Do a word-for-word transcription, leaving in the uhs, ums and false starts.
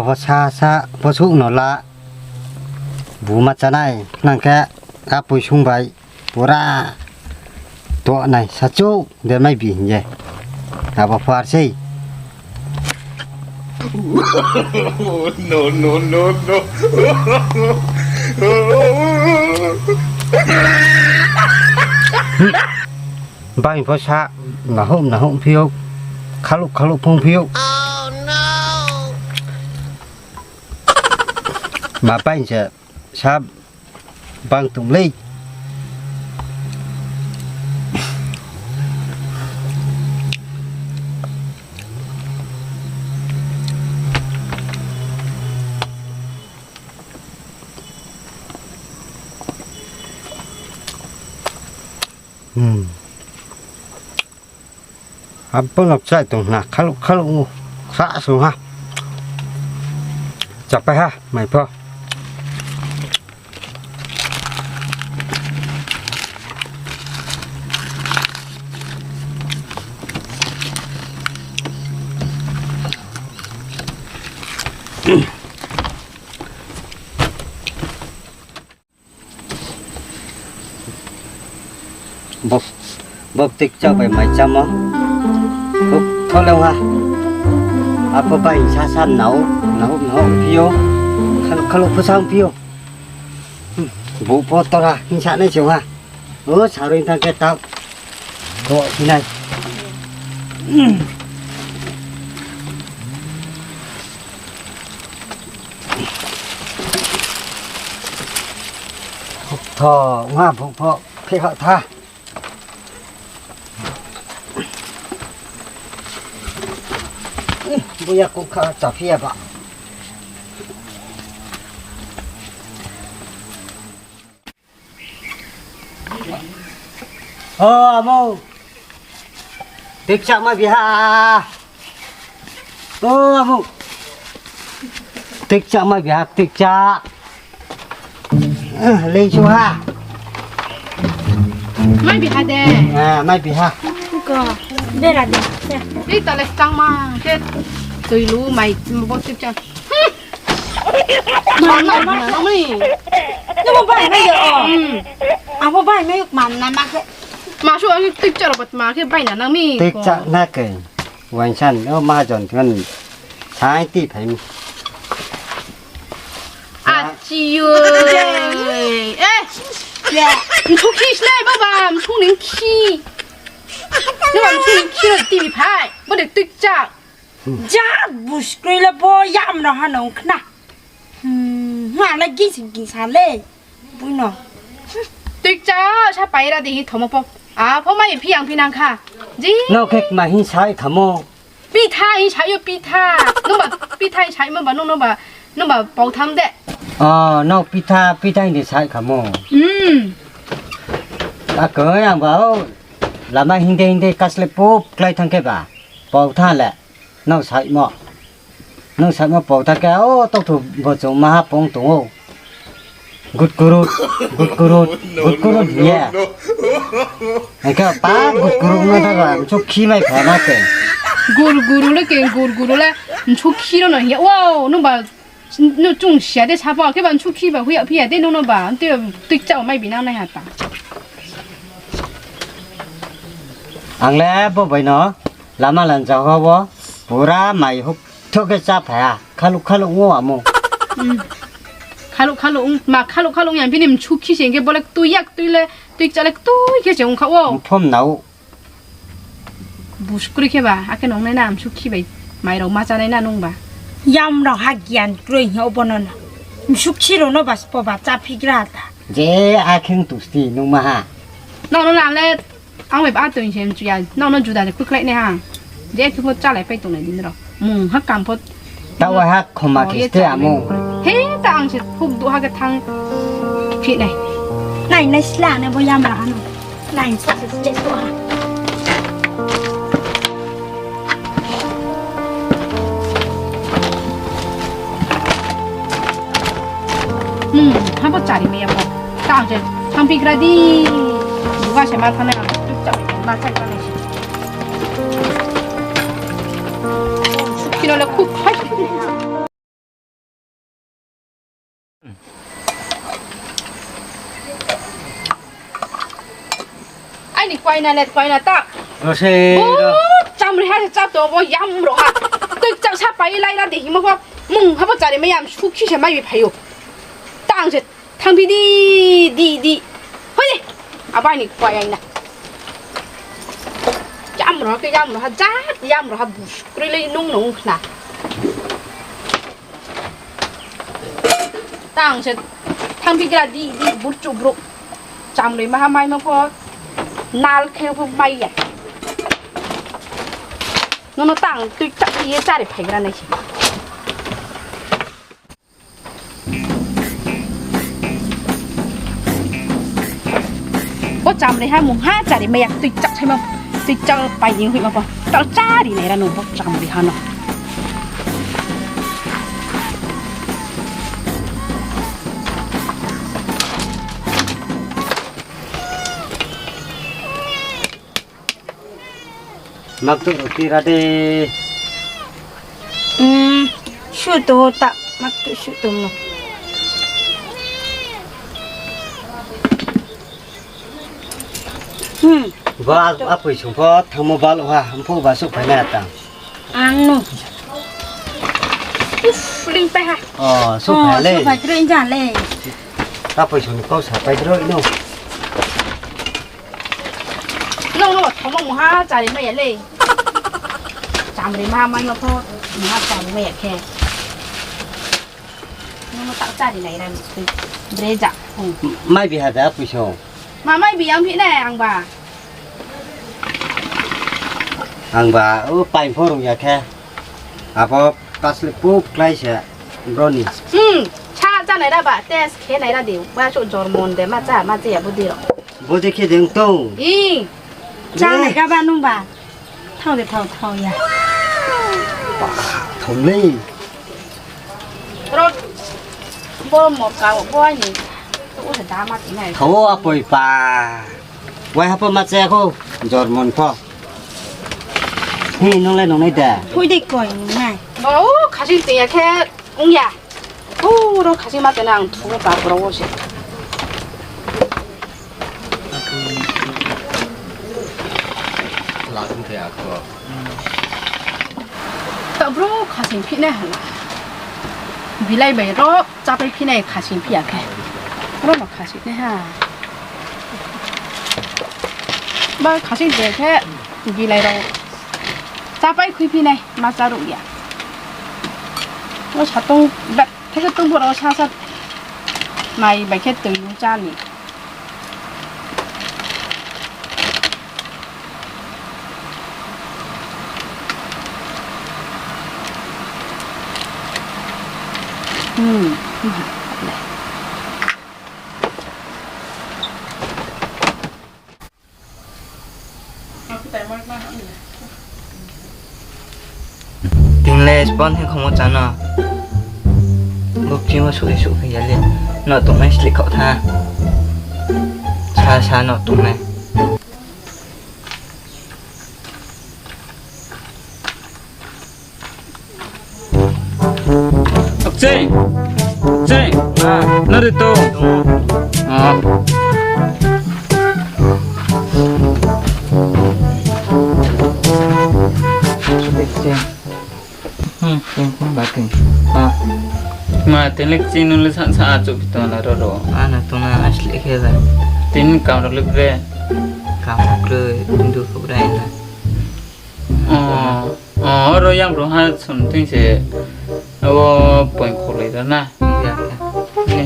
Bo sa sa pho souh no la. Buma chánai nang khe, apoi sung bai pura to nai sa chouh de mai bi hing ye. Abo pho ar sei. No, no, no, no. Bang pho sa, nahouh nahouh phi ou, khaluh khaluh phong phi ou. Ma pai se sa bang tong lei. Hmm. Abo no chai tong na, khaluh khaluh ngu, kha sung ha. Chapai ha, mai pho. Bo, bo tikchak bai mai chámo. Bo tho le ha. Apho bai sa sa nao, nao, nao phi ou. Khal-, khaluh pho sa phi ou. Hmm, bo pho tora hing sa nai se ha. O, sarui thang khe tao. Bo si nai. Tho, nga bo pho, phe kha tha. Bo ya kong kha cha phi ya ba. O, amo. Tikchak mai bi ha. O, amo. Tikchak mai bi ha, tikchak. Eh, lei su ha. Mai bi ha de. Eh, mai bi ha. Ko, bera de. Ni ta le tang ma, ke. Tui lu mai, bo tikchak. Hmm. Ma, ma, ma, ma, ma. Nung bo bai mai yo. Hmm. Abo bai mai yo, ma, ma, ma khe. Ma su ang tikchak rao bo ma khe bai na nang mi. Tikchak na khe. Wainsan, o majon kan. Sai ti phai mi. Achi yo. Eh. Ya. Msu khi slai baba, msu ning khi. Nung msu ning khi rao ti phai. Bo de tikchak. Ja, buskroi le bo yam no ha nung khna. Hmm, ha le gingsi gingsa le. Bui no. Tikchak sa pai ra di hi thomo pho. A pho mai phi ang phi nang kha. Ji. Nao khe ma hing sai khamo. Pitha hing sai yo pitha. Nungba pitha hing sai mo ba nung nungba, nungba pau tham de. O, nao pitha, pitha hing de sai khamo. Hmm. Akhe ang ba o. Lama hing de hing de kasle pup klái thang khe ba. Pau tha le. Nao saimo. Nao saimo pau tha khe, o, tokthou bo chung maha pong tong ou. Gutkurut, gutkurut, gutkurut hing ye. Hing khe pa gutkurut no tha ba, msu khi mai pha na khe. Gurguru le khe, gurguru le, msu khi no no hing ye. Wow, nungba, nung chung sia de sa pho, khe ba msu khi ba, huya phiya de, nung no ba, tui, tui chao mai bi nang nai ha ta. Ang le bo bai no. Lama lansa ha wo, pura mai huk thok khe chá phai ha, khaluh khaluh ong ou amo. Hmm. Khaluh khaluh ong, ma khaluh khaluh ong ya, bini msu khi se hing khe bo le tui yak tui le, tui kchá le tui khe se ong kha ou. Mphom nao. Buskroi khe ba, akhe nung nai na msu khi bai, mai rao ma chá nai na nung ba. Yam rao ha gian kroi hing ou bo no no. Msu khi rao no ba spo ba chá phigra ta. Je akheng tusti nung ma ha. Nao no na le. Ang bai ba tong se mchu ya, nao no juda de khuikhlai nai ha. Je khe pho chálai pai tongnai din rao. Mung ha kam pho. Taoh wai ha khoma khe ste amo. He ta ang se huk du ha khe thang phi nai. Nai nai sla nai bo yam ra ha no. Nai sa se je to ha. Hmm, ha bo chari mai ya bo. Ta ang se thang phi gra di. Buga se ma thanai ang. Chari ma chari ma nai se. Kino le khuk phai. Na le koi na ta. Bo chamri ha se chá to bo yam ro ha. Tui chá sa pai lai na de himo pho. Mung ha bo chari mai yam sukhi se mai bi phai ou. Tang se thangphi di, di, di. Hoi de. Abo aini koi aina. Yam ro ha khe yam ro ha, jat yam ro ha bus. Kroi le nung nung khna. Tang se thangphi gra di, di, burchu bru. Chamri maha maimo pho nal khe pho mai ya. Nono tang tui chak ye chari phai gra nai se. Bo chamri ha mungha chari mai ya, tui chak saimo, tui chak pai ni hoihmo pho. Tal chari nai ra no bo chamri ha no. Maktuk roti ra de. Hmm, su to ta, maktuk su to no. Hmm. Ba apui sung pho thangmo bal ha, mpho ba suh phai nai tang. Ang no. Uf, ling pai ha. Oh, suh phai le. Suh phai kre ja le. Apui sung ni kau sa pai dro ino. Nung no thomo mungha chari mai ya le. Chamri ma mai no pho mungha chari mai ya khe. Nung no tak chari nai ra tui. Bre ja. Mai bi ha da apui sung. Ma mai bi yang phi nai ang ba. Ang ba, o pai pho rung ya khe. Abo kasli pup klái se broni. Hmm, sa chá nai ra ba, test khe nai ra di. Ba so jormon de ma chá, ma chá ya budi ro. Budi khe deng tong. I. Chá nai ga ba nung ba. Thao de thao, thao ya. Thao le. Ro. Bo mo ka, bo ni. To o se da ma ti nai. Thao apoi pa. Wai hapho ma chá ya kho. Jormon pho. Hi, nung le nung nai da? Phui de koi nung nai. Bo, khasing tong ya khe ong ya. Bo, ro khasing ma tong nai ang thu ta bro wo se. Ta bro khasing phi nai hala. Bilai bai ro. Chápai phi nai khasing phi ya khe. Ro no khasing nai ha. Ba khasing je khe bilai rao chápai khui phi nai ma cháruh ya. Bo satung ba theke tungbo rao sa sa nai bai khe tong nung chá ni. Hmm. Tini le spon hing khongmo chá no. Bo kching wo suh suh khe ya le. No tongnai slik khaoh tha. Sa sa no tongnai. Akching! Akching! Nari to. Ah. Hmm, tini ba tini. Ah. Ma, tini le kching nung le sa sa achuh phi tong la ro ro. Ano tong na asli khe ba. Tini kam rao le bre. Kam rao kroi, hindu khobrai na. Oh, oh, oro yang rao ha sum tini se. Abo point kholai ra na. Ya, ya. Ni.